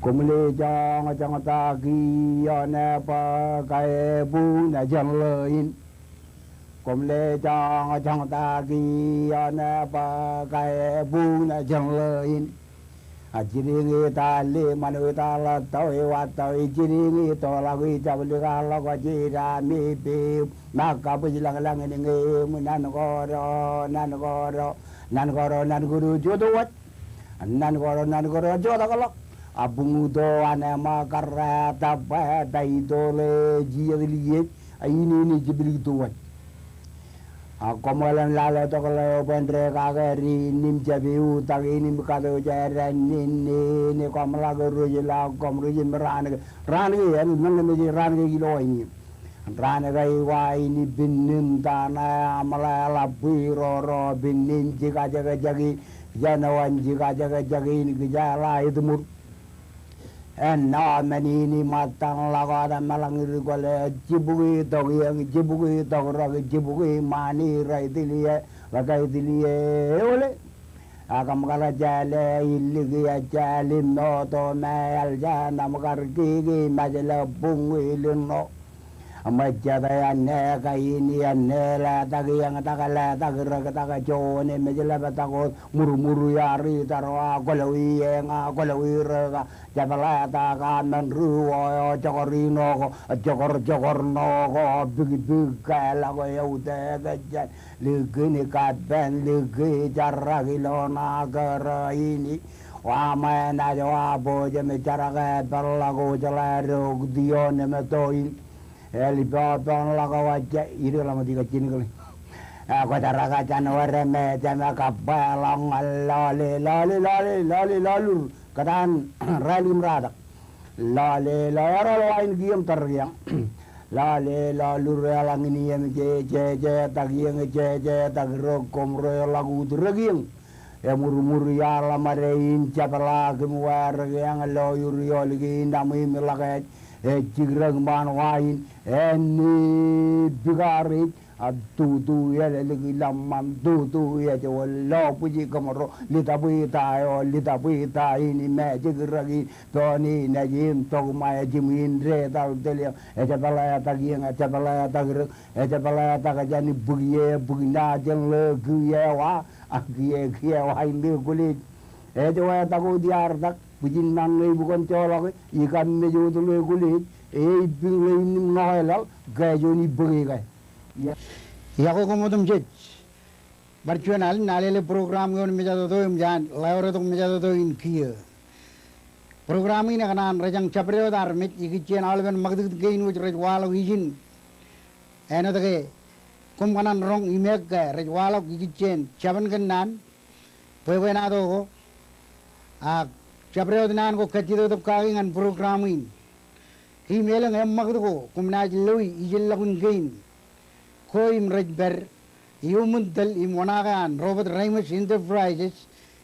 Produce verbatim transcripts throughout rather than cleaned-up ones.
Koṃle joñjoñ ta kiiō ṇe bwe kaebuñ jān ḷōin. Koṃle joñjoñ ta kiiō ṇe bwe kaebuñ jān ḷōin. A jidiñ i tali ṃanwe ta ḷattau i wattau i jidiñ i toḷak i jablik a ḷọk a jidami piip. Ṃōk kabwij lañlañ in ñe im nan koro nan koro nan koro nan koro joto waj. Nan koro nan koro joto ḷọk. A buñuto an ema karra ta bwe ta itoḷe jijet liej a inene jiblik to waj. A koṃeḷeṇ lale tok ḷeo bwe en dekake ri nim jab iutak in im kato jān ri nin in koṃ ḷak rej ḷak koṃ rej im raan ke raan ke en men mejej raan ke ilo in. Raan ke iwa in ipin nim ta ṇe aṃ ḷe ḷap bwe ro ro pin nin jika jeke jek in jān wan jika jeke jek in kija ḷa itiṃur. Ennọ men in iṃōttan ḷọk wōt emeḷañ ri kwōle jibukwi tok iiōñ jibukwi tok rōk jibukwi ṃaan i rej tiliye ḷe ke tiliye eole. Ak im kar jāle iliki ejālim moto me eḷ jān aṃ kar kiki mejle buñ iliṇo. Im ejjete āne kain āne letak iiōñ tak letak rōk tak joon im ej lepetak wōt murmur iaar itarwa kwōlowi eeña kwōlowi rōka jepḷetak amen ruo eo jokor ino ko jokor jokor ṇo ko bikbik kālọk eutiej jān likin kapen liki jarak ilo ṇa kōrā in. Wa ṃae naaj wa bōjjān im jarak epeḷḷọk wōj ḷe rok ioon im toin. Eḷap eo pen ḷọk wōj ej idik ḷọk ṃōk ij kajjien kōḷ. Ej kwōjarraka jān wōr im ejāme kab bwe ḷọk ñan lọle lọle lọle lọle lọlur kōtaan raeluk im ratak. Lọle lọle eroḷ wa in kiiō im tōre kiiō. Lọle lọlur eḷaññe in iiō im je je jetak iiō im je jetak rōk koṃ rej ḷọk ut rōk iiō. Emurmur iaar ḷōṃade in jepḷaak im wāwōr kiiō ḷọk ioon ri iolik in aṃ im ḷak ej ej jikrōk ṃaan wa in āne bikaar ej a tutu ālōlik ḷōṃṃan tutu ej wōt lo bwij kōṃro litap ita eo litap ita in im ej jikrōk in. Toon in ej im tok ṃae ej im in detal teliōñ ej jepḷeetak iiōñ ej jepḷeetak rōk ej jepḷeetak jān bwik ie bwik ṇa jān ḷe kiiō wa a kiiō kiiō wa in ḷe kwōlej. Ej wetak wōt iaar tak bwijin ṇae ṇe ibukōn joḷọk ij kaṃ mej wōt ḷe kwōlej. Eibwiñ ḷe innim ṇọk eḷaḷ ke juon ibōk ikae. Iọkwe koṃ otemjej. Bar juon alen alele program ioon mejatoto im jaan ḷeoretok mejatoto in kiiō. Program in ekōṇaan rejañ jabdewōt armej ikijjien aolepen ṃakūtkūt kein wōj rej waḷọk ijin. Āinwōt ke koṃ kōṇaan roñ im ek ke rej waḷọk ikijjien jabōn kōnnaan bwebwenato ko. Ak jabdewōt naan ko kajjitōktōk kaki ñan program in. Im elōñ eṃṃakūt ko koṃ naaj loe ijellọkun kein ko im rej pād iuṃwin tōl im oṇaake an Robert Reimers Enterprises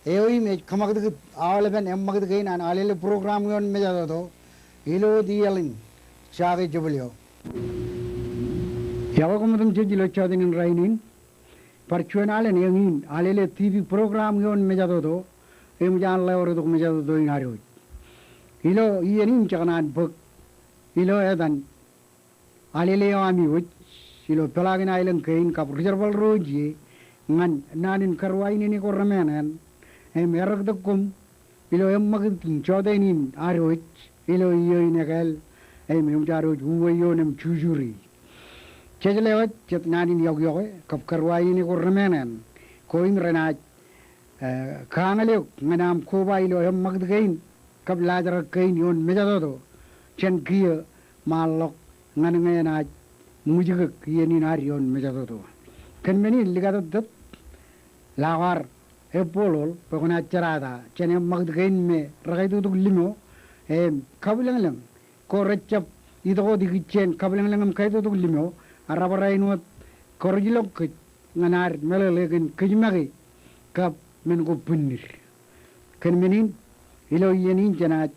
eo im ej kōṃakūtkūt aolepen eṃṃakūt kein an alele program ioon mejatoto ilo wōt iaḷ in Jake Jebwilio. Iọkwe koṃ otemjej ilo jọteen in rainin. Bar juon alen eñin alele TV program ioon mejatoto im jaan ḷeoretok mejatoto in ad wōj. Ilo iien in jekōṇaan bōk ilo etan alele eo ami wōj ilo peḷaakin aelōñ kein kab ri jerbal ro ije ñan naan in karuwainene ko remeṇeṇ im erōktōk koṃ ilo eṃṃakūt in jọteen in ad wōj ilo iiō in ekāāl im eṃōj ad wōj uwe ioon im jujuri. Jej lewōj jet naan in iọkiọkwe kab karuwainene ko remeṇeṇ ko im renaaj eh, kaañōl eok ñan aṃ koba ilo eṃṃakūt kein kab laajrak kein ioon mejatoto jān kiiō ṃaal ḷọk ñan ñe enaaj ṃwijkōk iien in ad ioon mejatoto. Kōn men in likatōttōt, lọk ad ebbooḷoḷ bwe kwōnaaj jerata jān eṃṃakūt kein me rekaitoktok limo im kabwilōñlōñ ko rejjab itok wōt ikijjien kabwilōñlōñ im kaitoktok limo a rabwata in wōt kōrujlọk kōj ñan ad meḷeḷe kōn kōj make kab men ko bwinnid. Kōn men in ilo iien in jenaaj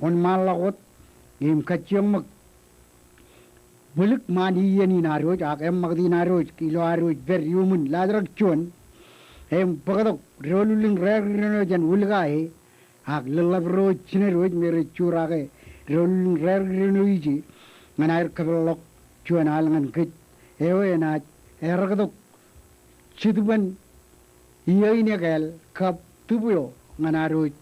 wōnṃaanḷọk wōt im kajjioñ ṃōk bwilik ṃaan iien in ad wōj, ak eṃṃakūt in ad wōj, ilo ad wōj pād iuṃwin laajrak juon, im bōktok doulul in rādik ro ṇe jān Wūlka e, ak lōḷḷap ro wōj jined wōj me rej jurake doulul in rādik ro ṇe ije, ñan aer kōpeḷḷọk juon al ñan kōj, eo enaaj erōktok jitōbōn iiō in ekāāl kab tūb eo ñan ad wōj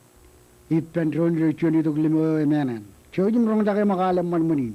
ippān doon ro juon itok limo eo emānān. Jouj im roñjake ṃōk al eṃṃan ṃōn in.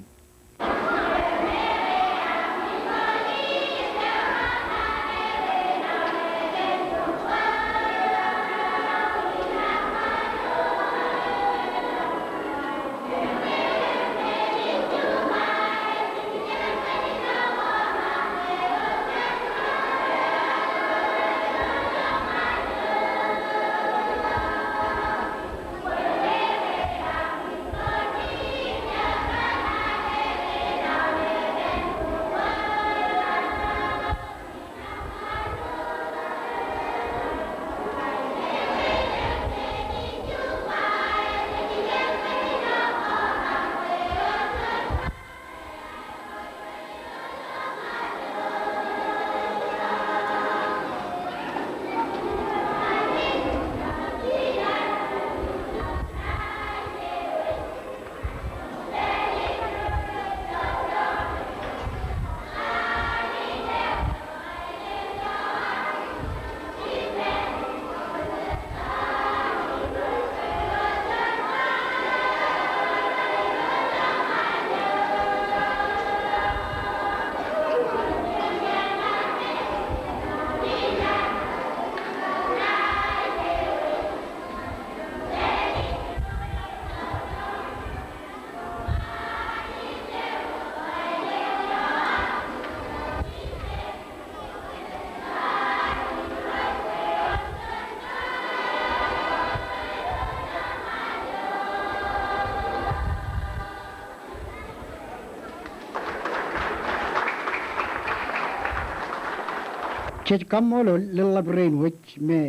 Jej kaṃṃoolol lōḷḷap rein wōj me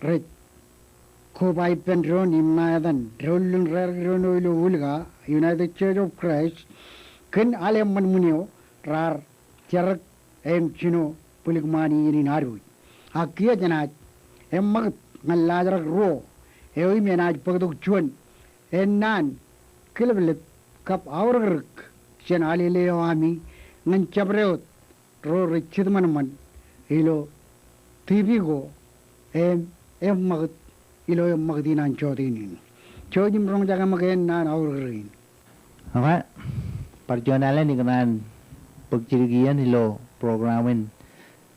rej koba ippān doon im ṇa etan doulul in rādik ro ṇe ilo Wūlka, United Church of Christ, kōn al eṃṃan ṃwiin eo raar jerōk im jino bwilik ṃaan iien in ad wōj. Ak kiiō jenaaj eṃṃakūt ñan laajrak ruo eo im enaaj bōktok juon ennaan kileplep kab aorōkrōk jān Alele eo ami ñan jabdewōt ro rej jitōṃanṃan ilo TV ko im eṃṃakūt ilo eṃṃakūt in an jọteen in. Jouj im roñjake ṃōk ennaan aorōkrōk in. Okay. Bar juon alen ikōṇaan bōk jidik iien ilo program in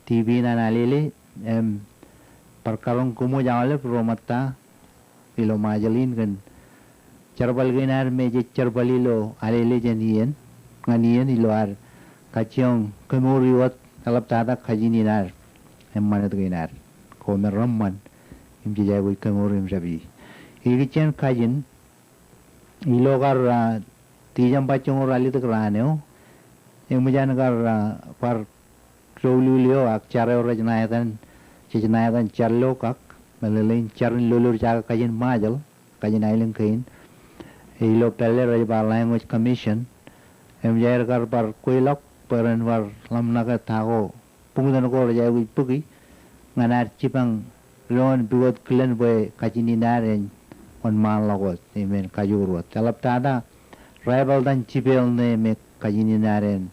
TV in an Alele, im bar karoñ kōṃwōj aolep ro ṃōtta ilo Ṃajeḷ in kōn jerbal kein ad me jej jerbal ilo Alele jān iien, ñan iien ilo ad kajjioñ kemour wōt eḷaptata kajin in ad, eṃṃan wōt kein ad ko me reṃṃan im jej aikuj kemour im jab ie. Ikijjien kajin, ilo kar, ah, December joñoul ralitōk raan eo, eṃōj an kar, ah, bar doulul eo ak jar eo rej ṇa etan, jej ṇa etan jar lokak, meḷeḷein jar in lolorjake kajin Ṃajeḷ, kajin aelōñ kein. Ilo pālle rej ba Language Commission. Eṃōj aer kar bar kweilọk bwe ren bar ḷōmṇake ta ko bukten ko rej aikuj bōki ñan ad jipañ doon pukot kilen bwe kajin in ad en wōnṃaanḷọk wōt im en kajoor wōt. Eḷaptata rej pāltan jipeeḷ ṇe me kajin in ad en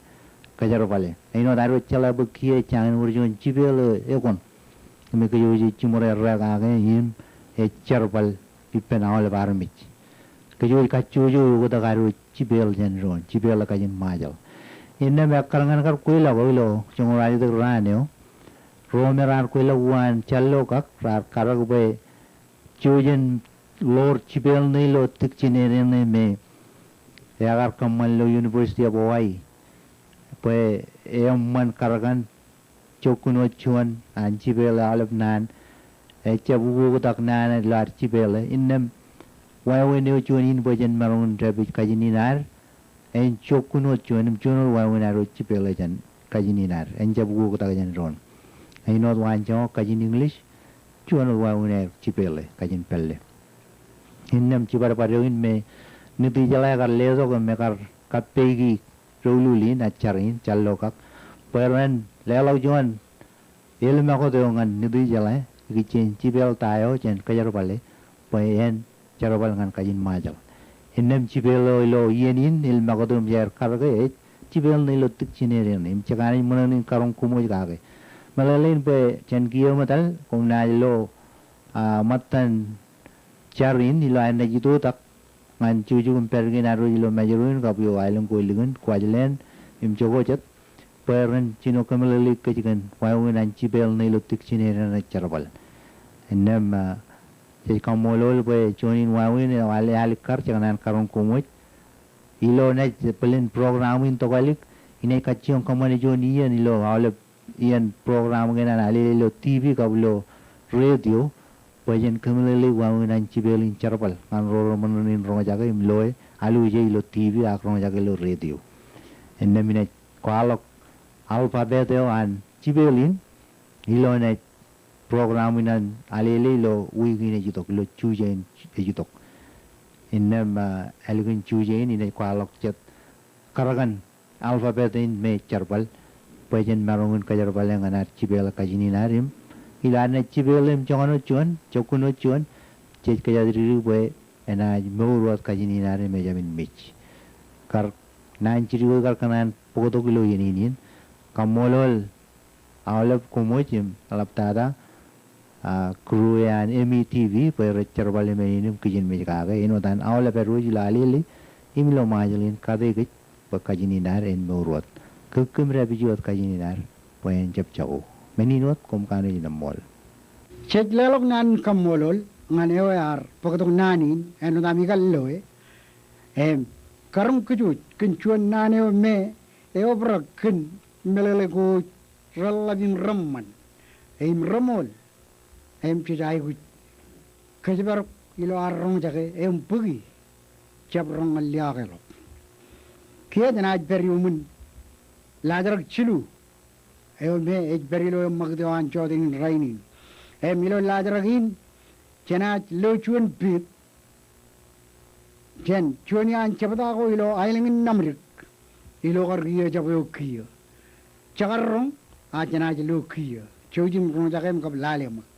kōjerbale. Āinwōt ad wōj jeḷā bwe kiiō jañin wōr juon jipeeḷ eo ekwōn im kōjwōj jiṃor errā kake im ej jerbal ippān aolep armej. Kōjwōj kajjojo oktak ad wōj jipeeḷ jān doon, jipeeḷ kajin Ṃajeḷ. Innām ekkar ñan kar kweilọk ilo joñoul ralitōk raan eo, ro me raar kweilọk uwaan jar lokak raar karōk bwe jouj en ḷoor jipeeḷ ṇe ilo tikjin eṇ eṇ me ekar kōṃṃan ilo University of Hawaii bwe eṃṃan karōkan jokkuṇ wōt juon an jipeeḷe aolep naan, ejjab ukoktak naan ilo ad jipeeḷe. Innām wāween eo juon in bwe jen maroñ in dāpij kajin in ad, en jokkuṇ wōt juon im juon wōt wāween ad wōj jipeeḷe jān kajin in ad, en jab ukoktak jān doon. Āinwōt waanjoñak kajin English, juon wōt wāween aer jipeeḷe kajin pālle. Innām jibadbad eo in me Nitijeḷā ekar letok im ekar kappāiki doulul in, jar in, jar ilo kak. Bwe ren leḷọk juon elmakūt eo ñan Nitijeḷā, ikijjien jipel ta eo jān kōjerbale, bwe en jerbal ñan kajin Ṃajeḷ. Innām jipel eo ilo iien in, elmakūt eo im jaar karōke ej jipel ṇe ilo Dictionary ṇe, im jekanooj ṃōṇōṇō in karoñ koṃwōj kake. Meḷeḷe in bwe jān kiiō eṃōj etal, koṃ naaj lo, a, ṃōttan jar in ilo ad naaj itoitak ñan jukjuk im pād kein ad wōj ilo Mājro in kab eo aelōñ ko ilikin Kuwajleen im jokwe jet, bwe ren jino kōmeḷeḷeik kōj kōn wāween an jipel ṇe ilo dictionary eṇ ej jerbal. Innām, a, jej kaṃṃoolol bwe juon in wāween eo al-, alikkar jekōṇaan karoñ koṃwōj. Ilo naaj bōlen program in tokālik, inaaj kajjioñ kōṃṃane juon iien ilo aolep iien program kein an Alele ilo TV kab ilo radio, bwe jen kōmeḷeḷeik wāween an jipel in jerbal ñan ro reṃōṇōṇō in roñjake im loe, aluje ilo TV ak roñjake ilo radio. Innām inaaj kwaḷọk alphabet eo an jipel in ilo naaj program in an Alele ilo wiik in ej itok, ilo Juje in ej itok. Innām, a, ālikin Juje in inaaj kwaḷọk jet kar kōn alphabet in me jerbal, bwe jen maroñ in kōjerbale ñan ad jipeḷọk kajin in ad im ilo ad naaj jipeḷe im joñan wōt juon, jokkun wōt juon, jej kōjatdikdik bwe enaaj mour wōt kajin in ad im ejāmin mej. Kar naan jidik eo ikar kōṇaan bōktok ilo iien in. Kaṃṃoolol aolep koṃwōj im eḷaptata, a, crew eo an M E T V bwe rej jerbal men in im kijenmej kake. Āinwōt an aolep āinwōt ilo Alele im ilo Ṃajeḷ in kate kōj bwe kajin in ad en mour wōt. Kōkōm dāpij wōt kajin in ad bwe en jab jako. Men in wōt koṃ kanooj in eṃṃool. Jej leḷọk naan in kaṃṃoolol ñan eo ear bōktok naan in āinwōt ami kar loe. Im karoñ kōj wōj kōn juon naan eo me eobrak kōn meḷeḷe ko reḷḷap im reṃṃan im reṃool. Im jej aikuj kōjparok ilo ad roñjake im bōki jab roñ ñan liaakḷọk. Kiiō jenaaj pād iuṃwin laajrak jilu eo me ej pād ilo eṃṃakūt eo an jota in rainin. Im ilo laajrak in jenaaj lo juon pit jān juon iaan jebta ko ilo aelōñ in Namdik ilo kar kiiō jab eok kiiō. Jekar roñ, a jenaaj lo kiiō. Jouj im roñjake im kab lale ṃōk.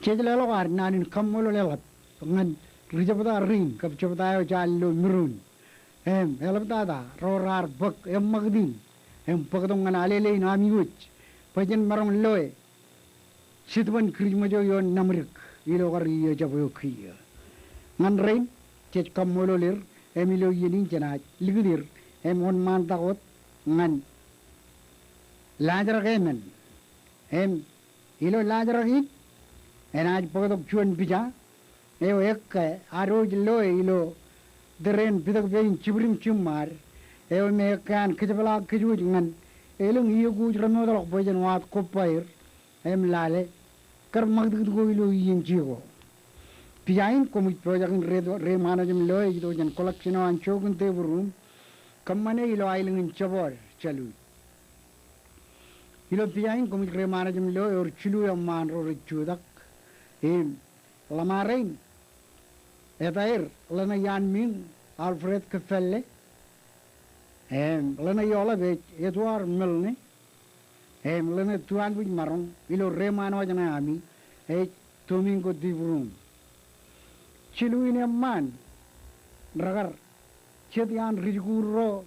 Jej leḷọk ad naan in kaṃṃoolol eḷap ñan ri jebta rein kab jebta eo jaar lo Miroon. Im eḷaptata ro raar bōk eṃṃakūt in im bōktok ñan alele in ami wōj bwe jen maroñ loe Jetōb in Kirismej eo ioon Namdik ilo kar iiō jab eok kiiō. Ñan rein, jej kaṃṃoolol er, im ilo iien in jenaaj likūt er, im wōnṃaantak wōt ñan laajrak emān. Im ilo laajrak in, enaaj bōktok juon pija, eo ekkā ad wōj loe ilo tōre in pitak pein jibwid im jiṃṃaad, eo me ekkā an kōjepḷaak kōj wōj ñan elōñ iiō ko wōj remootḷọk bwe jen waad kobba er, im lale kar ṃakūtkūt ko ilo iien jeko. Pija in koṃij pojak in re, reṃanaj im loe ej itok jān collection eo an Jokin Tebur Ruum, kōṃṃane ilo aelōñ in Jabọd, Jāluuj. Ilo pija in koṃij reṃanaj im loe ewōr jilu eṃṃaan ro rej jutak. Im ḷōṃarein, etaer ḷeṇe iaan Miiñ Alfred Kōppālle, im ḷeṇe eoḷap ej Edward Milne, im ḷeṇe tuanbwijmaroñ ilo reṃanwōj ṇe ami ej Domingo Tebur Ruum. Jilu in eṃṃaan rekar jet iaan ri-jikuuḷ ro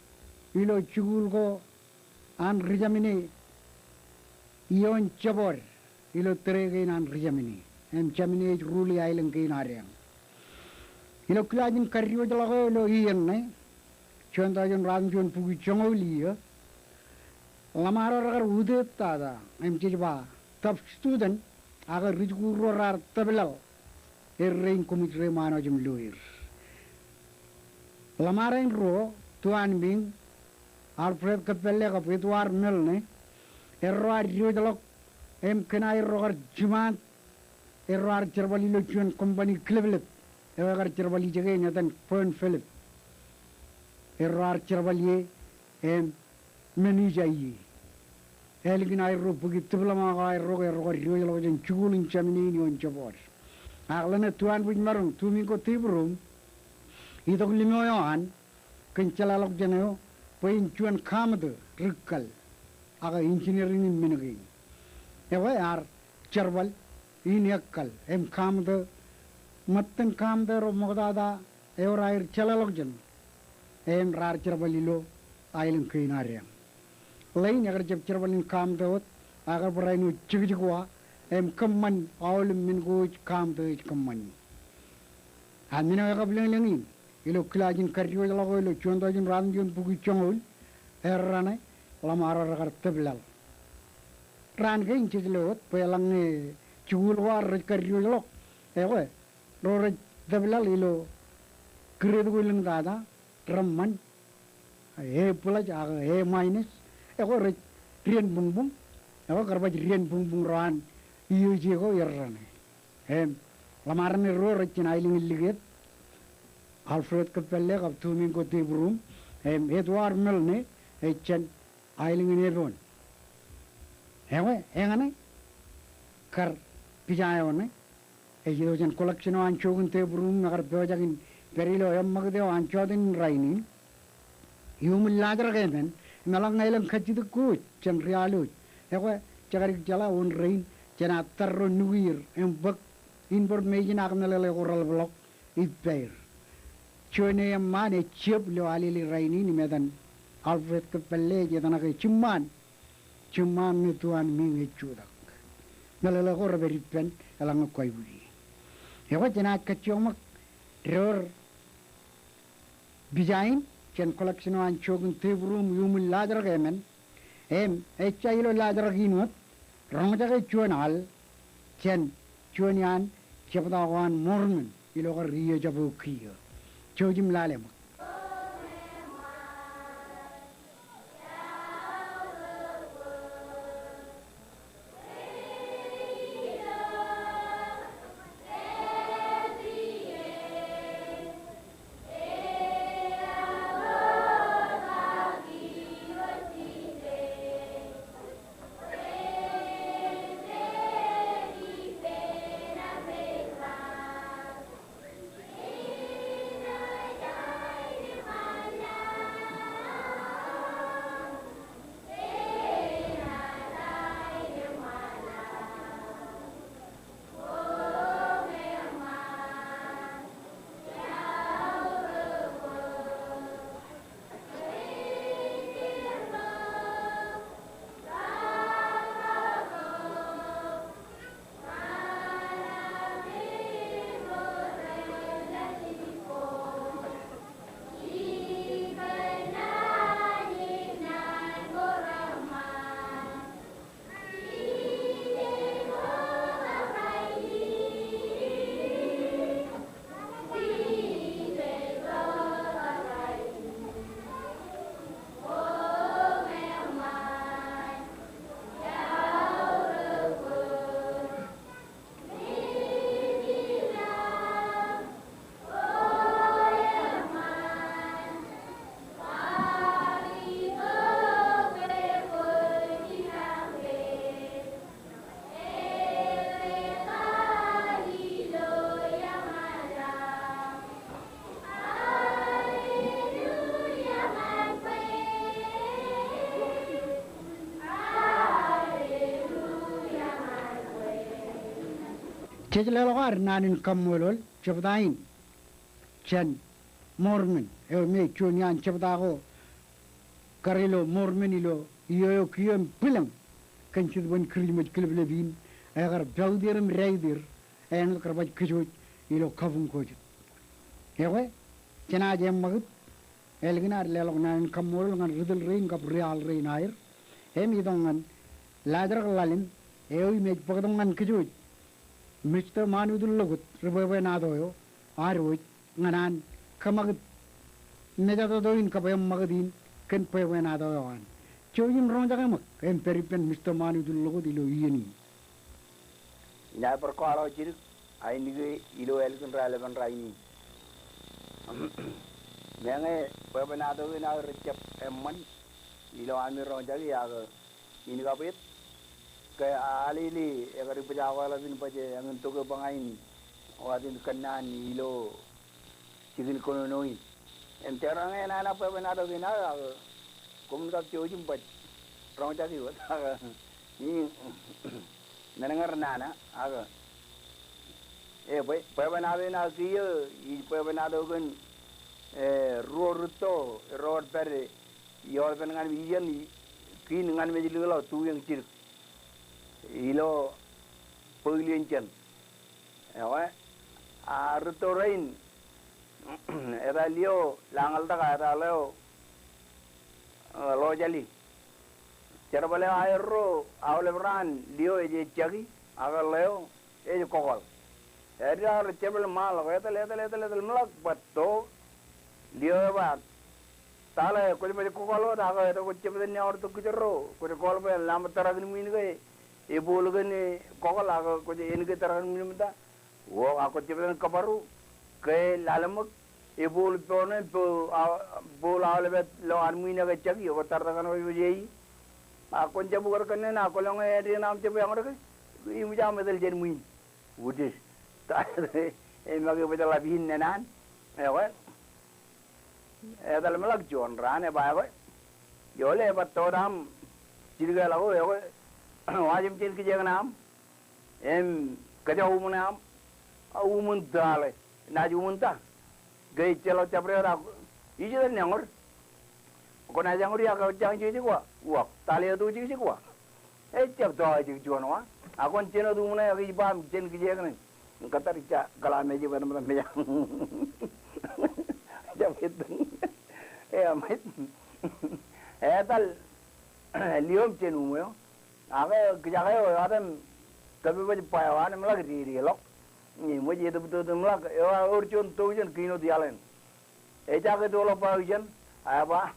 ilo jikuuḷ ko an ri-Jāmine ioon jebọọd ilo tōre kein an ri-Jāmine. Im Jāmine ej rule aelōñ kein adeañ. Ilo kilaaj in kaddiwōjḷọk eo ilo iien ṇe, juon tọujin ruatimjuon bukwi joñoul iiō, ḷōṃaro rekar utiej tata im jej ba tōb student, ak ri-jikuuḷ ro raar tōplaḷ errein koṃij reṃaanwōj im lawyer. Ḷōṃaro in ruo, Tuan Ming, Alfred Kōppālle kab Edward Milne, erro ad diwōjḷọk im kōn aerro kar jiṃaat, erro ad jerbal ilo juon company kileplep eo ekar jerbal ijeke etan Burn Philip. Erro ad jerbal ie im men ija ie. Ālikin aerro bōki diploma ko aerro ke erro kar diwōjḷọk jān jikuuḷ in Jāmine in ioon jebọọd. Ak ḷeṇe Tuan Bwij Maroñ, Tumiko Tebrum, itok limo eo an kōn jeḷāḷọkjeṇ eo bwe in juon kaṃtō ri-kōl ak engineering im men kein. Ekwe ear jerbal in ekkal im kaṃtō, ṃōttan kaṃtō ro ṃoktata ewōr aer jeḷāḷọkjeṇ im raar jerbal ilo aelōñ kein adeañ. Ḷein ekar jab jerbal in kaṃtō wōt, ak ekar barāinwōt jekjek wa im kōṃṃan aolep men ko ej kaṃtō ej kōṃṃani. A men eo ekabwilōñlōñ in, ilo kilaaj in kaddiwōjḷọk eo ilo juon tọujin ruatimjuon bukwi joñoul, erro ṇe ḷōṃaro rekar tōplaḷ. Raan kein jej lo wōt bwe eḷaññe jikuuḷ ko ad rej kaddiwōjḷọk, ekwe ro rej tōplaḷ ilo grade ko lōñtata, reṃṃan A plus ak A minus, ekwe rej dien buñbuñ, ekwe kar baj dien buñbuñ ro an iiō ije ko erro ṇe. Im ḷōṃaro ṇe ruo rej jān aelōñ in likūt, Alfred Kōppālle kab Tumiko Tebrum, im Edward Milne ej jān aelōñ in Ebon. Ekwe eñṇe kar pija eo ṇe ej itok jān collection eo an Jokin Tebrum, ekar pojak in pād ilo eṃṃakūt eo an jọteen in rainin. Iuṃwin laajrak emān, im eḷaññe elōñ kajjitōk ko wōj jān riaal wōj, ekwe jekdik jeḷā wōn rein jān aō tōl ro nukier im bōk information ak meḷeḷe ko reḷapḷọk ippāer. Juon eṃṃaan ej jab ilo Alele rainin im etan Alfred Kōppālle, ej etanake jiṃṃaan, jiṃṃaan ṇe Tuan Ming ej jutak. Meḷeḷe ko repād ippān eḷaññe kwōj aikuji. Ekwe jenaaj kajjioñmak door pija in jān collection eo an Jokin Tebrum, Iuṃwin Laajrak Emān, im ejja ilo laajrak in wōt, roñjake juon al jān juon iaan Jebta ko an Mormon ilo kar iiō jab eo kiiō. Jouj im lale ṃōk. Jej leḷọk ad naan in kaṃṃoolol, jebta in jān Mormon, eo me juon iaan jebta ko kar ilo Mormon ilo iiō eo kiiō im bwilōñ kōn Jetōb in Kūrijmōj Kilōblōb in, ekar pautier im raitier āinwōt kar baj kōj wōj ilo kabuñ ko jet. Ekwe, jenaaj eṃṃakūt, ālikin ad leḷọk naan in kaṃṃoolol ñan ri tōl rein kab ri-aḷ rein aer, im itok ñan laajrak ḷalem eo im ej bōktok ñan kōj wōj Mister Manutu Lokot, ri bwebwenato eo, ad wōj ñan an kōṃakūt mejatoto in kab eṃṃakūt in kōn bwebwenato eo an. Jouj im roñjake ṃōk im pād ippān Mister Manutu Lokot ilo iien in. Inaaj bar kwaḷọk jidik ainikiiō ilo ālikin raelepen rainin. Meñe bwebwenato kein aō rejjab eṃṃan ilo ami roñjake, ak in kab et ke alele ekar ibōj akwāḷọk in baj eñin toke bōña in wāween kōnnaan ilo jikin kōnono in. Im tōre ñe enana bwebwenato kein aō, ak koṃwin kab jouj im baj roñjake wōt, ak men ñe renana, ak e bwe, bwebwenato in aō kiiō ij bwebwenato kōn, e, ruo rūtto ro rej pād ioḷpen ñan mej ijeṇ, kiin ñan mej likḷọk tu eñ jidik ilo bōklien jān. Ekwe, a rūtto rein, eta lio Lañḷtak, eta ḷeo, e, Ḷojali. Jerbal eo aerro aolep raan, lio ej ejjaki, ak ḷeo ej kokal. Ej ri aer jerbal ṃaanḷọk, etal, etal, etal, etal, ṃōḷak bwe to. Lio ej ba, ta ḷe kwōj baj kokal wōt, ak etal kwōj jab etal ñan tok kōjro, kwōj kokal bwe laṃōt tōrakin ṃwiin ke ebooḷ kōn kokal, ak kwōj eṇ ke tōrakin ṃwiin im ta. Wō, ak kwōj jab etal kōbaru ke laḷ ṃōk ebooḷ poṇ, e, booḷ, a, booḷ aolepād ḷọk an ṃwiin ak ejjaki, ak kwōj tar tōkan wōjwōj e. Ak kwōn jab ukar kōnnaan, ak kwōlọñe āindein aṃ jab eañ reke, eṃōj aṃ etal jān ṃwiin. Wūtis. Ta, e, make bōjḷap in naan. Ekwe. Etal ṃōḷak juon raan, eba ekwe. Jole, eba to aṃ jidik eḷak ko, ekwe. Wajim jān kijeek ṇe aṃ im kōjọuṃ ṇe aṃ. A uṃwin ta ḷe? Naaj uṃwin ta? Ke ejjeḷọk jabdewōt ak ij etal ñan eñor. Kwōnaaj eñor ia? Ke jañin jejjek wa? Uwaak. Ta ḷe eto jejjek wa? Ejjab to ejjek juon wa. Ak kwōn jen wōt uṃwin ak ij ba aṃ jān kijeek ṇe. Kōttar ija kōḷaamej ej bwe etan ṃōttan mejān. Jab ettōñ. Eṃōj. Etal lio im jān uṃweo. Ak kijak eo ewōr im kōpepej ba eo an im ḷak dedeḷọk. Im ej etōptōt im ḷak, eo ewōr juon tọujān kiin wōt iaḷ eṇ. Ejake toḷọk ba ijin, eba,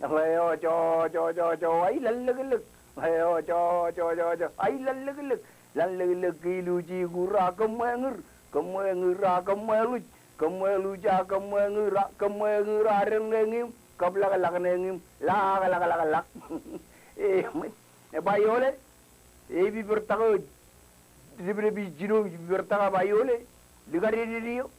ḷeo jo, jo, jo, jo, ai, laḷ liklik. Ḷeo jo, jo, jo, jo, ai, laḷ liklik. Laḷ liklik ke iluji kūr a kōṃṃe ñūr, kōṃṃe ñūr a kōṃṃe luj, kōṃṃe luj a kōṃṃe ñūr a, kōṃṃe ñūr a ren ṇe ñiim, kab laklak ṇe ñiim, laklak, laklak. E, eba iole, e, ipipertak eo, depdep ijino, ipipertak eba iole, likar edede eo.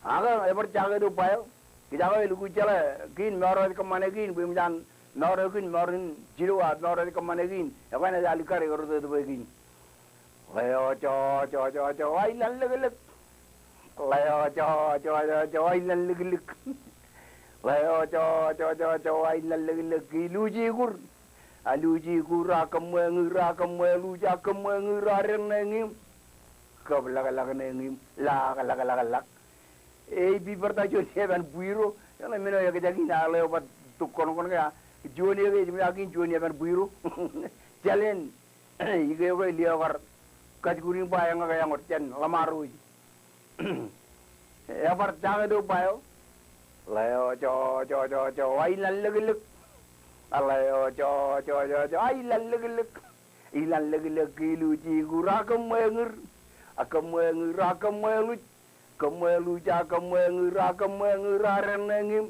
Ak ebar jake tok ba eo, kijak eo elukkuun jeḷā kiin mour eo ej kōṃṃane kiin, bwe eṃōj an mour eo kiin, mour in jilu, a mour eo ej kōṃṃane kiin, ekwe enaaj likar, ekar rot etōpwe kiin. Ḷeo jo, jo, jo, jo, ai, laḷ liklik. Ḷeo jo, jo, jo, jo, ai, laḷ liklik. Ḷeo jo, jo, jo, jo, ai, laḷ liklik ke iluji kūr. A luji kūr a kōṃṃe ñūr a kōṃṃe luj a kōṃṃe ñūr a ren ṇe ñiim, kab laklak ṇe ñiim, laklak, laklak. E, ipipertak juon eban bwiro, eḷaññe men eo ekjak in a ḷeo bar tok kōṇkōṇ ke a, juon e ke ej ṃōj ak in juon eban bwiro. Jālen, ikeokwe lio kar kajkuun in ba eñak eañ wōt jān ḷōṃaro ej. Ebar jake tok ba eo. Ḷeo jo, jo, jo, jo, ai, laḷ liklik. Ḷeo jo, jo, jo, jo, ai, laḷ liklik. Ilaḷ liklik ke iluji kūr a kōṃṃe ñūr. A kōṃṃe ñūr a kōṃṃe luj. Kōṃṃe luj a kōṃṃe ñūr a kōṃṃe ñūr a ren ṇe ñiim.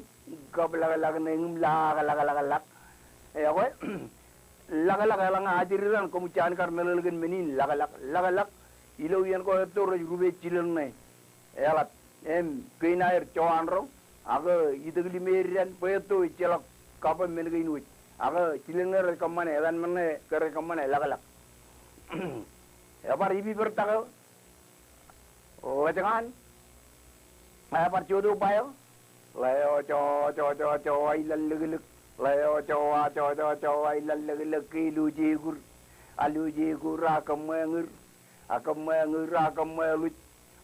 Kab laklak ṇe ñiim, laklak, laklak. Ekwe, laklak eḷaññe ajri raṇ koṃ jaan kar meḷeḷe kōn men in laklak, laklak. Ilo iien ko etto rej rupe jilel ṇe. Eḷap, im kein aer jowanro, ak itōk limeer dān, bwe etto ejjeḷọk kab men kein wōj. Ak jilel ṇe rej kōṃṃane, etan men ṇe ke rej kōṃṃane, laklak. Ebar ipipertak eo, ḷōjñaan, Ebar joto ba eo. Ḷeo jo, jo, jo, jo, aelōñ lōklōk. Ḷeo jo, a, jo, jo, jo, aelōñ lōklōk, ke iluuj ekur. Aluuj ekur, a kōṃṃeeñūr. A kōṃṃeeñūr, a kōṃṃeeḷuj.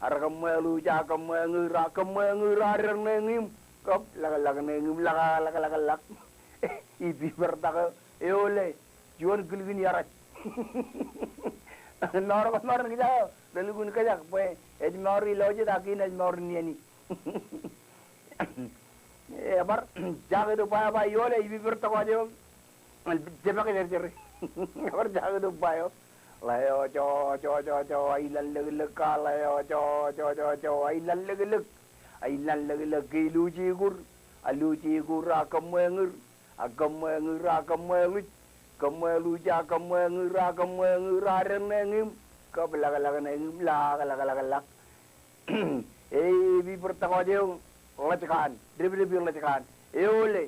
Ar kōṃṃeeḷuj, a kōṃṃeeñūr, a kōṃṃeeñūr, a dār ṇe ñiim. Kab ḷak, ḷak ṇe ñiim, ḷak, ḷak, ḷak, ḷak. Ij pipertak eo, eole. Juon kilkin iarej. Mour ko mour in kōjak eo, ḷōḷukkuun kōjak, bwe ej mour ilo jet ak in ej mour in iien in. Ebar jaketo ba eo, ba eole, ij pipertak eo. Jepakjerjer. Ebar jaketo ba eo. Ḷeo jo, jo, jo, jo, aelōñ lōklōk, a ḷeo jo, jo, jo, jo, aelōñ lōklōk. Aelōñ lōklōk, ke iluuj ekur. Aluuj ekur, a kōṃṃeeñūr. A kōṃṃeeñūr, a kōṃṃeeḷuj. Kōṃṃeeḷuj, a kōṃṃeeñūr, a kōṃṃeeñūr, a dār ṇe ñiim. Kab ḷak, ḷak ṇe ñiim, ḷak, ḷak, ḷak, ḷak. Ej pipertak eo, ḷōjkaan, depdep eo ḷōjkaan. Eole.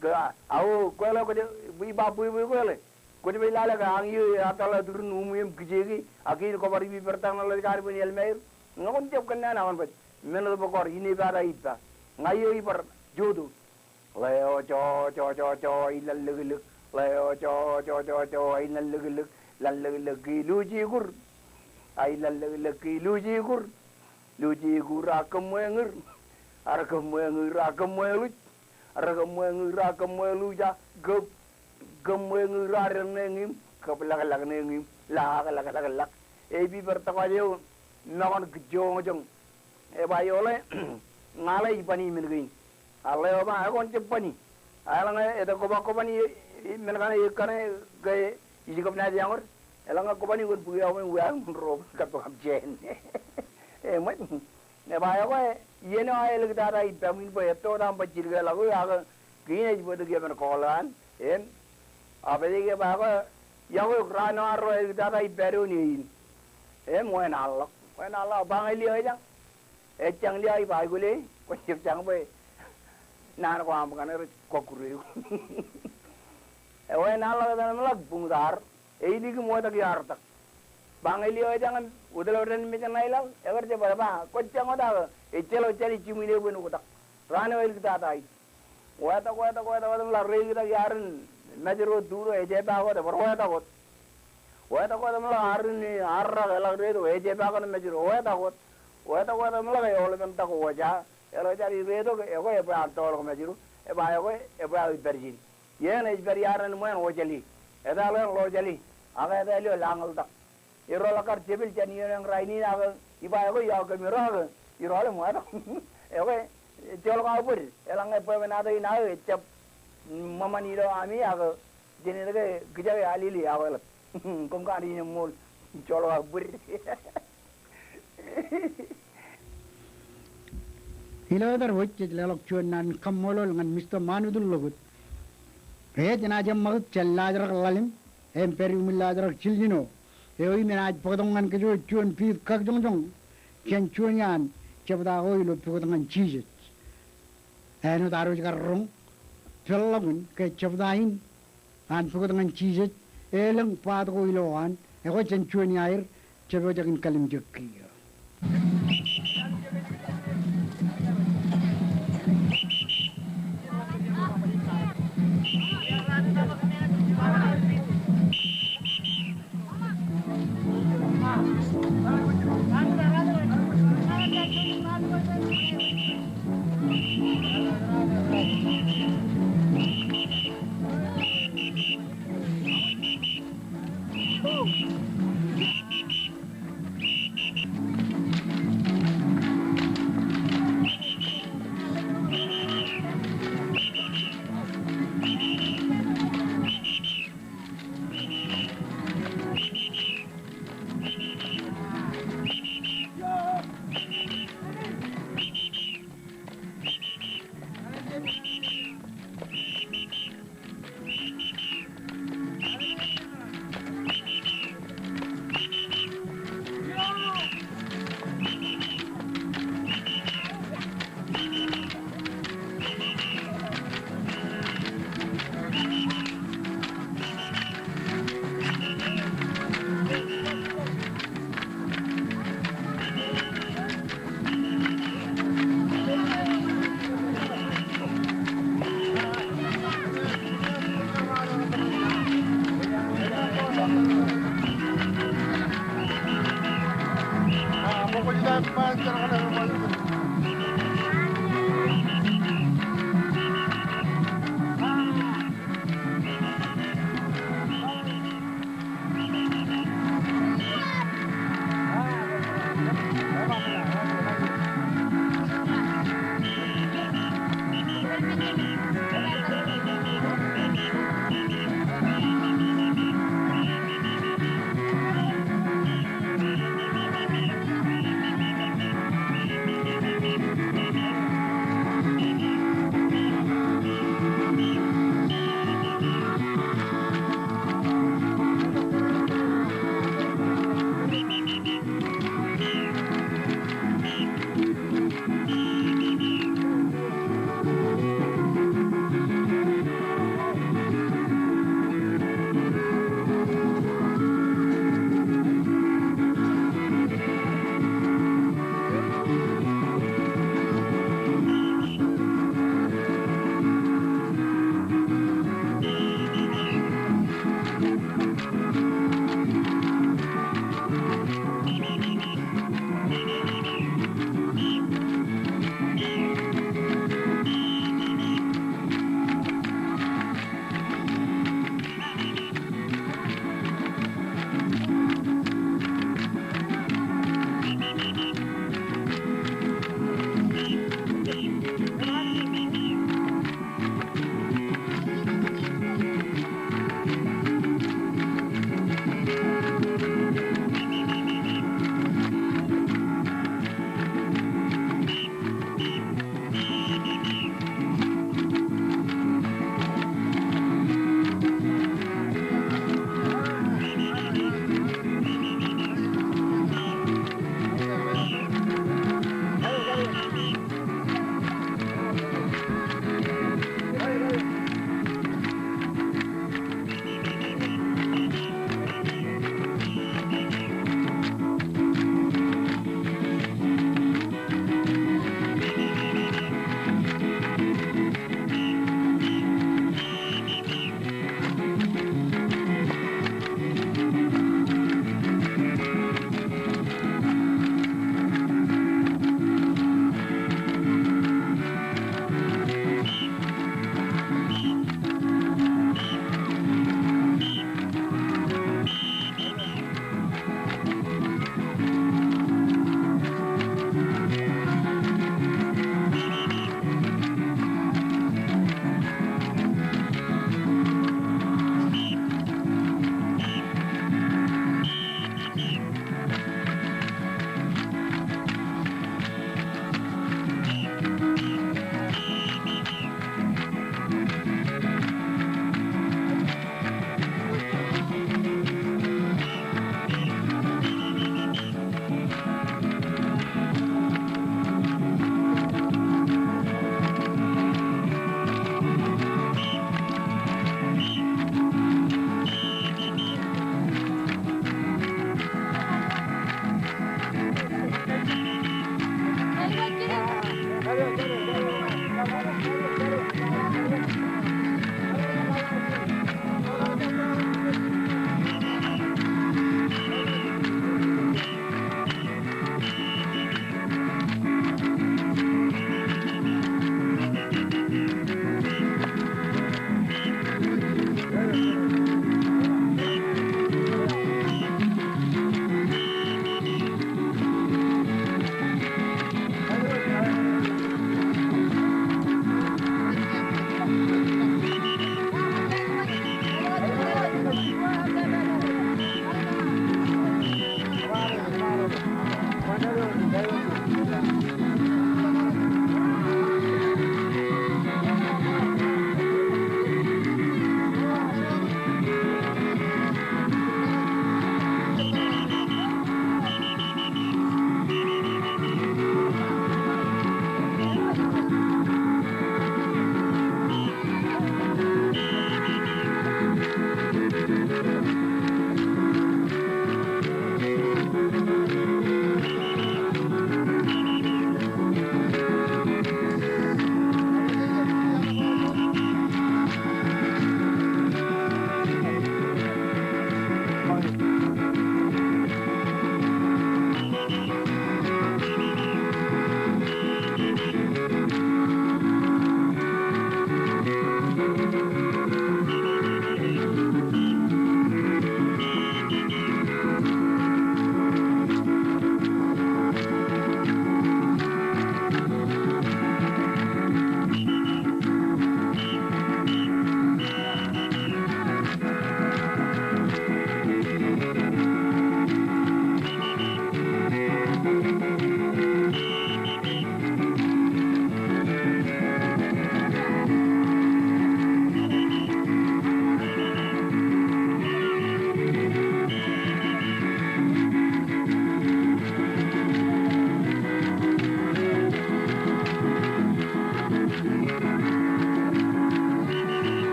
Ke, a, ao, kweḷe kwōj, ij ba bwebwe kweḷe. Kwōj ba lale ke añi eo ear tōl ḷọk turin umiiṃ kijeeki, ak kein kwō bar pipertak ṇe ḷōjkaan bwe en ālmāer. Ñe kwōn jab kōnnaan aō baj. Men eo bwe kar inepata ippa. Ña eo ibar joto. Ḷeo jo, jo, jo, jo, aelōñ lōklōk. Ḷeo jo, jo, jo, jo, aelōñ lōklōk. Ḷōñ lōklōk, ke iluuj ekur. Aelōñ lōklōk, ke iluuj ekur. Luuj ekur, a kōṃṃeeñūr. Ar kōṃṃeeñūr, a kōṃṃeeḷuj. Ar kōṃṃeeñūr, a kōṃṃeeḷuj, a kōb, kōṃṃeeñūr, a dār ṇe ñiim. Kab ḷak, ḷak ṇe ñiim. Ḷak, ḷak, ḷak, ḷak. Ej pipertak eo, ṃōkaj kōj joñjoñ. Eba eole, ña ḷe ij bani men kein. A ḷeo ba, ekwe kwōn jab bani. A eḷaññe etke kwō ba kwō bani men kaṇe, ekkā ṇe ke ij kab naaj eañ wōt. Eḷaññe kwō bani kwōn bōk eok im wiaḷ im ro kab kab jān. Eṃōj. Eba ekwe, iien eo aō āliktata ippaṃ in bwe etto wōt aṃ baj jidik ḷọk eo ak kein ej bōktok iien kōḷ an. Im a pād ke eba ekwe, iọkwe eok raan eo arro āliktata ippa doon in. Im wāween ḷọk. Wāween ḷọk, ba ñe liaak ejañ. Ejjañ liaak ij ba aikuj le, kwōn jab jañ bwe naan ko aṃ kaṇe rej kọkkure eok. Ewāween ḷọk etan im ḷak buñtad. Eilik im wōjtak iar tak. Ba ñe liaak ejañ im wōtlọk dān mejān aelōñ, ekar jab ba, kwōj jañ wōt ak ejjeḷọk jān ijjiṃ in eban oktak. Raan eo āliktata in. Wāween ḷọk, wāween ḷọk, wāween ḷọk, wāween ḷọk, reitōk iaar in Mājro, Tūro, ejjeḷọk wōt, bar wāween ḷọk wōt. Wāween ḷọk, wāween ḷọk, iaar in Arrak, eḷak reitōk, ejjeḷọk wōt Mājro, wāween ḷọk wōt. Wāween ḷọk, wāween ḷọk, eoḷapān tok wōj. Eḷak jān in reitōk, ekwe ebwe an tōl ko Mājro, eba ekwe, ebwe aō ippaad ijin. Iien ej pād iaar in ṃweo ojali. Etale ḷọjali. Ak etale eo lañḷtak. Iroḷọk kar jepel jān iien eo rainin ak iba ekwe iọkwe kōm Irooj ak Irooj im wāween ḷọk. Ekwe, joḷọk aō bōd. Eḷaññe bwebwenato in aō ejjab ṃōṃan ilo ami ak jān etke kijak alili aō eḷap. Koṃ kaṇ in eṃṃool. Joḷọk aō bōd. Ilo etar wōj jej leḷọk juon naan kaṃṃoolol ñan Mister Manut Lokot. Ej enaaj eṃṃakūt jān laajrak ḷalem im pād iuṃwin laajrak jiljino. Eo im enaaj bōktok ñan kōj juon piit kakjoñjoñ jān juon iaan jebta ko ilo pukot ñan Jisōs. Āinwōt ad wōj kar roñ, peḷḷọkin ke jebta in an pukot ñan Jisōs, elōñ part ko ilowaan, ekwe jān juon iaer, jepojak in kallimjek kiiō.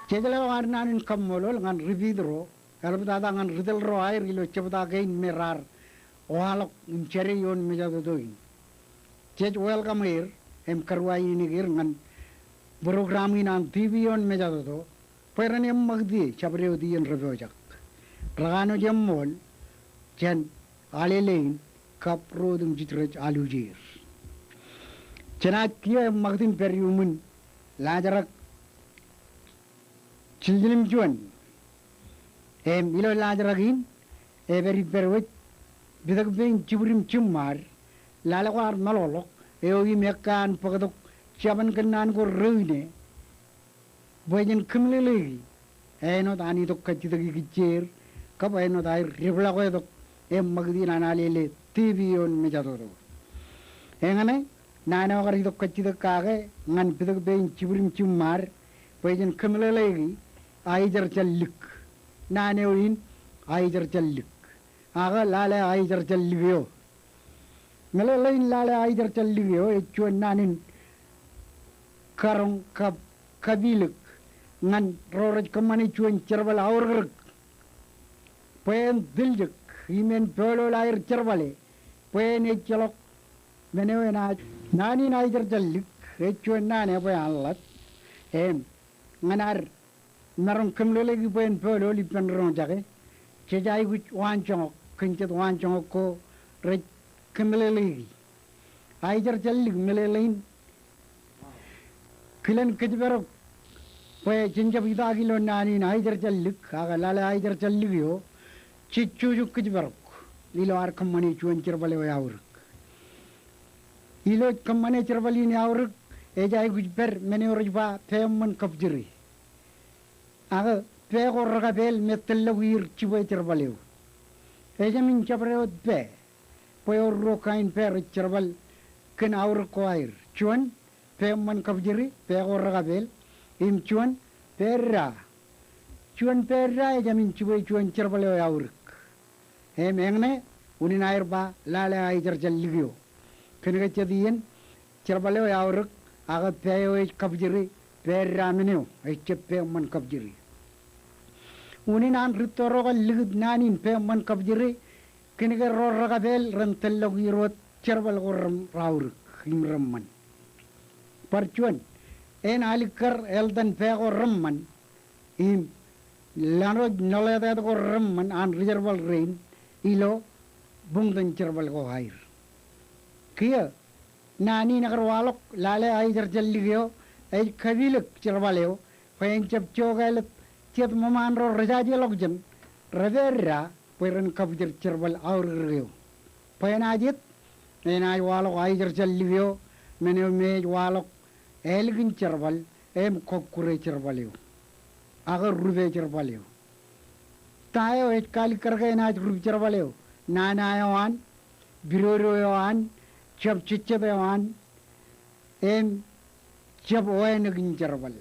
Jej leḷọk ad naan in kaṃṃoolol ñan ri Piit ro, eḷaptata ñan ri tōl ro aer ilo jebta kein me raar waḷọk im jade ioon mejatoto in. Jej welcome er im karuwainene er ñan program in an TV ioon mejatoto, bwe ren eṃṃakūt ie jabdewōt iien repojak. Rekanooj eṃṃool jān Alele in kab ro otemjej rej aluujeer. Jenaaj kiiō eṃṃakūt im pād iuṃwin laajrak jiljilōñ juon. Im ilo laajrak in, ej pād ippād wōj, pitōk pein jibwid im jiṃṃaad, lale kwaar meḷọkḷọk, eo im ekkā an bōktok jabōn kōnnaan ko reine, bwe jen kōmeḷeḷeiki āinwōt an itok kajjitōk ikijjeer, kab āinwōt aer depḷọk etok eṃṃakūt in an Alele TV ioon mejatoto. Eñṇe, naan eo kar itok kajjitōk kake ñan pitōk pein jibwid im jiṃṃaad, bwe jen kōmeḷeḷeiki aijerjālik. Naan eo in aijerjālik. Ak lale aijerjālik eo. Meḷeḷein lale aijerjālik eo ej juon naan in karoñ kab kapilōk ñan ro rej kōṃṃane juon jerbal aorōkrōk, bwe en tiljek im en pool aer jerbale, bwe en ejjeḷọk men eo enaaj. Naan in aijerjālik ej juon naan eo bwe an ḷap. Im ñan ad maroñ kōmeḷeḷeiki bwe en pool ippān roñjake, jej aikuj waanjoñak kōn jet waanjoñak ko rej kōmeḷeḷeiki. Aijerjālik meḷeḷein kilen kōjparok bwe jen jab itaak ilo naan in aijerjālik, ak lale aijerjālik eo, jej jujuk kōjparok ilo ad kōṃṃane juon jerbal eo eaorōk. Ilo kōṃṃane jerbal in eaorōk, ej aikuj pād men eo rej ba peeṃṃan kab jere. Ak pā ko rekapeel me tōllọk er jibwe jerbal eo. Ejāmin jabdewōt pā, bwe ewōr ruo kain pā rej jerbal kōn aorōk ko aer. Juon, peeṃṃan kab jere, pā ko rekapeel, im juon, pā edda. Juon pā edda ejāmin jibwe juon jerbal eo eaorōk. Im eñṇe, unin aer ba lale aijerjālik eo. Kōnke jet iien jerbal eo eaorōk, ak pā eo ej kab jere, pā edda men eo, ejjab peeṃṃan kab jere. Unin an rūtto ro kar likūt naan in peeṃṃan kab jere, kōnke ro rekapeel ren tōllọk er wōt jerbal ko reaorōk im reṃṃan. Bar juon, en alikkar eltan pā ko reṃṃan, im lọnọj ṇoḷeeteet ko reṃṃan an ri jerbal rein ilo buñtan jerbal ko aer. Kiiō, naan in ekar waḷọk lale aijerjālik eo ej kapilōk jerbal eo, bwe en jab jokālōt jet ṃōṃaan ro rejajeḷọkjeṇ, re pā edda, bwe ren kapijir jerbal aorōkrōk eo. Bwe enaaj et, enaaj waḷọk aijerjālik eo, men eo me ej waḷọk ālikin jerbal, im kọkkure jerbal eo. Ak rupe jerbal eo. Ta eo ej kalikkar ke enaaj rup jerbal eo? Nana eo an, pidodo eo an, jab jejjet eo an, im jab wānōk in jerbal.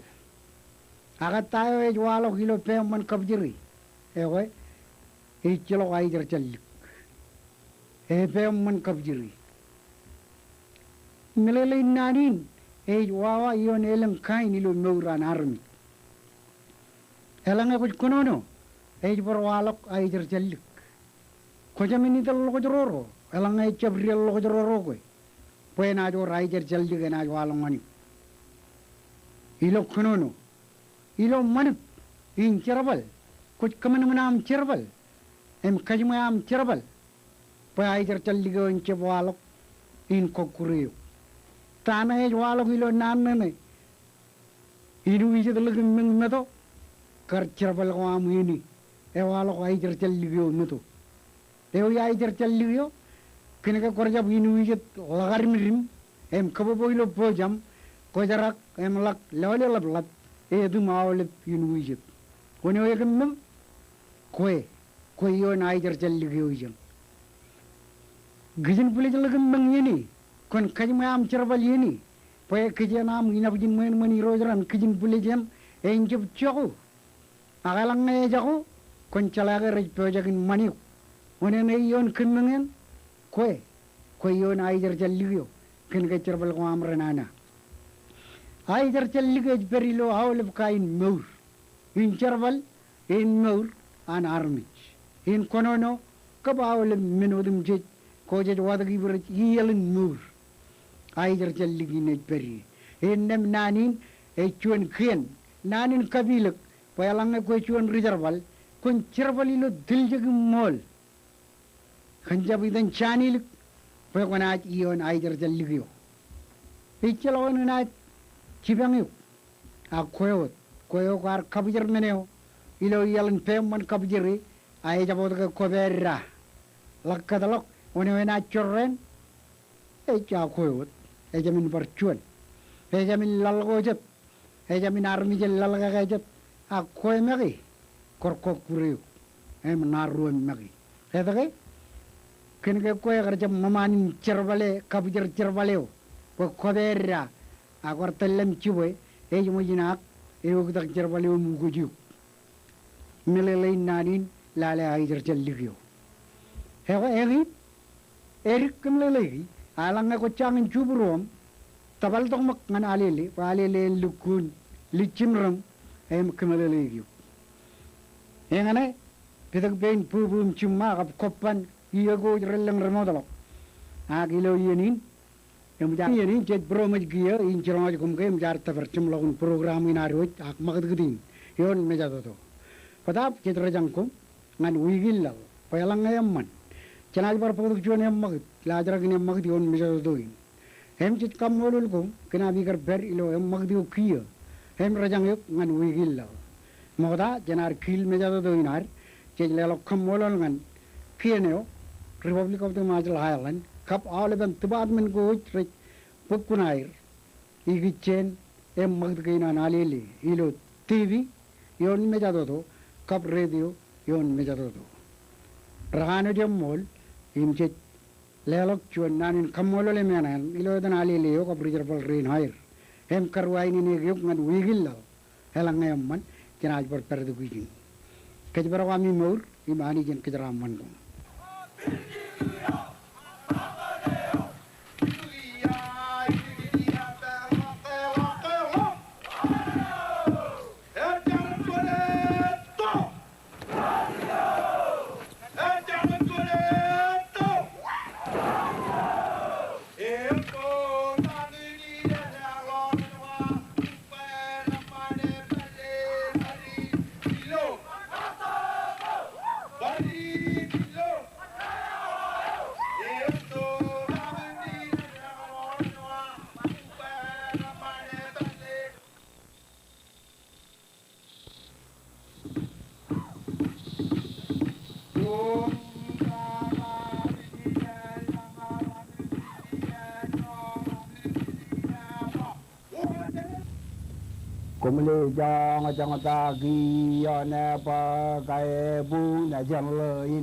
Ak ta eo ej waḷọk ilo peeṃṃan kab jere? Ekwe, ejjeḷọk aijerjālik. E peeṃṃan kab jere. Meḷeḷein naan in ej wawa ioon elōñ kain ilo mour an armej. Eḷaññe kwōj kōnono, ej bar waḷọk aijerjālik. Kwō jāmin itōn ḷọkjroro, eḷaññe ejjab diel ḷọkjroro kwe, bwe enaaj wōr aijerjālik enaaj waḷọk ñan eok. Ilo kōnono, ilo ṃanit in jerbal, kwōj kōṃanṃan aṃ jerbal im kajiṃwe aṃ jerbal, bwe aijerjālik eo en jab waḷọk in kọkkure eok. Ta ṇe ej waḷọk ilo naan ṇe ṇe Inuijet ḷōk im meñ meto, kar jerbal ko aṃ iien in ewaḷọk aijerjālik eo meto. Ewi aijerjālik eo? Kōnke kwōjab Inuijet ḷōkadimdim im kōbōbōk ilo pojam, kwōjerak im ḷak lọleḷapḷap, etiṃ aolep Inuijet. Kwōn ewi kōm meñ? Kwe, kwe ioon aijerjālik eo ijeṇ. Kijin bwilej ḷōk im meñ iien in, kwōn kajiṃwe aṃ jerbal iien in, bwe kijeṇ aṃ inabwijin ṃweo ṃwen irooj raṇ kijin bwilej eṇ, en jab jako. Ak eḷaññe ejako, kwōn jeḷā ke rej pojak in ṃan eok. Wōn eṇ ioon kōm meñ eṇ? Kwe, kwe ioon aijerjālik eo, kōnke jerbal ko aṃ renana. Aijerjālik ej pād ilo aolep kain mour. In jerbal, in mour an armej, in kōnono kab aolep men otemjej, ko jej watōk ippān rej iaḷ in mour. A ij jar jān lik in ej pād ie. In nōṃ naan in ej juon kien, naan in kapilōk, bwe eḷaññe kwe juon ri-jerbal, kwōn jerbal ilo tiljek im ṃool. Kōn jab itan jān ilik bwe kwōnaaj ioon a ij jar jān lik eo. Ejjeḷọk eṇ enaaj jipañ eok. Ak kwe wōt, kwe eo kwaar kapjer men eo ilo iaḷ in peṃṃan kapjere, a ejabwōt ke kwōpād da. Ḷak kōtḷọk wōn eo enaaj jorrāān. Ej a kwe wōt, ejāmin bar juon. Ejāmin laḷ ko jet, ejāmin armej in laḷ kake jet, ak kwe make, kar kọkkure eok, im ṇa ruo make. Etke? Kōn ke kwe kar jab ṃōṃaan in jerbale, kapjer jerbal eo, bwe kwōpād da, ak kar tōl im jibwe, ej ṃōj in ak eoktak jerbal eo im ukōj eok. Meḷeḷein naan in lale a ij jar jān lik eo. Ekwe eñin, edik kōmeḷeḷeiki, eḷaññe kwōj jañin jubūruoṃ, tōpar tok ṃōk ñan Alele, bwe Alele en lukkuun lijjimdōṃ im kōmeḷeḷeiki eok. Eñṇe, pitōk pein bwebwe im jiṃṃa kab kobban iiō ko rej lōñ remootḷọk. Ak ilo iien in, eṃōj ad, iien in jej būroṃōj kiiō in jiroñ ej koṃ ke eṃōj ad tōpar jeṃḷọkin program in ad wōj ak ṃakūtkūt in ioon mejatoto. Bōtaab jej rōjañ koṃ ñan wiik in laḷ bwe eḷaññe eṃṃan, jenaaj bar bōktok juon eṃṃakūt, laajrak in eṃṃakūt ioon mejatoto in. Im jej kaṃṃoolol koṃ kōn aṃ ikar pād ilo eṃṃakūt eo kiiō im rōjañ eok ñan wiik in laḷ. Ṃokta jān ad kiil mejatoto in ad, jej leḷọk kaṃṃoolol ñan kien eo, Republic of the Marshall Islands, kab aolepen department ko wōj rej bōk kuṇaer ikijjien eṃṃakūt kein an Alele ilo TV ioon mejatoto kab radio ioon mejatoto. Rekanooj eṃṃool im jej leḷọk juon naan in kaṃṃoolol im eṇeṇ ilo etan Alele eo kab ri-jerbal rein aer. Im karuwainene eok ñan wiik in laḷ. Eḷaññe eṃṃan, jenaaj bar pād tok ijin. Kōjparok ami mour, im Anij en kōjeraaṃṃan koṃ. Koṃle joñjoñ ta kiiō ne bwe kaebuñ ne jeḷā in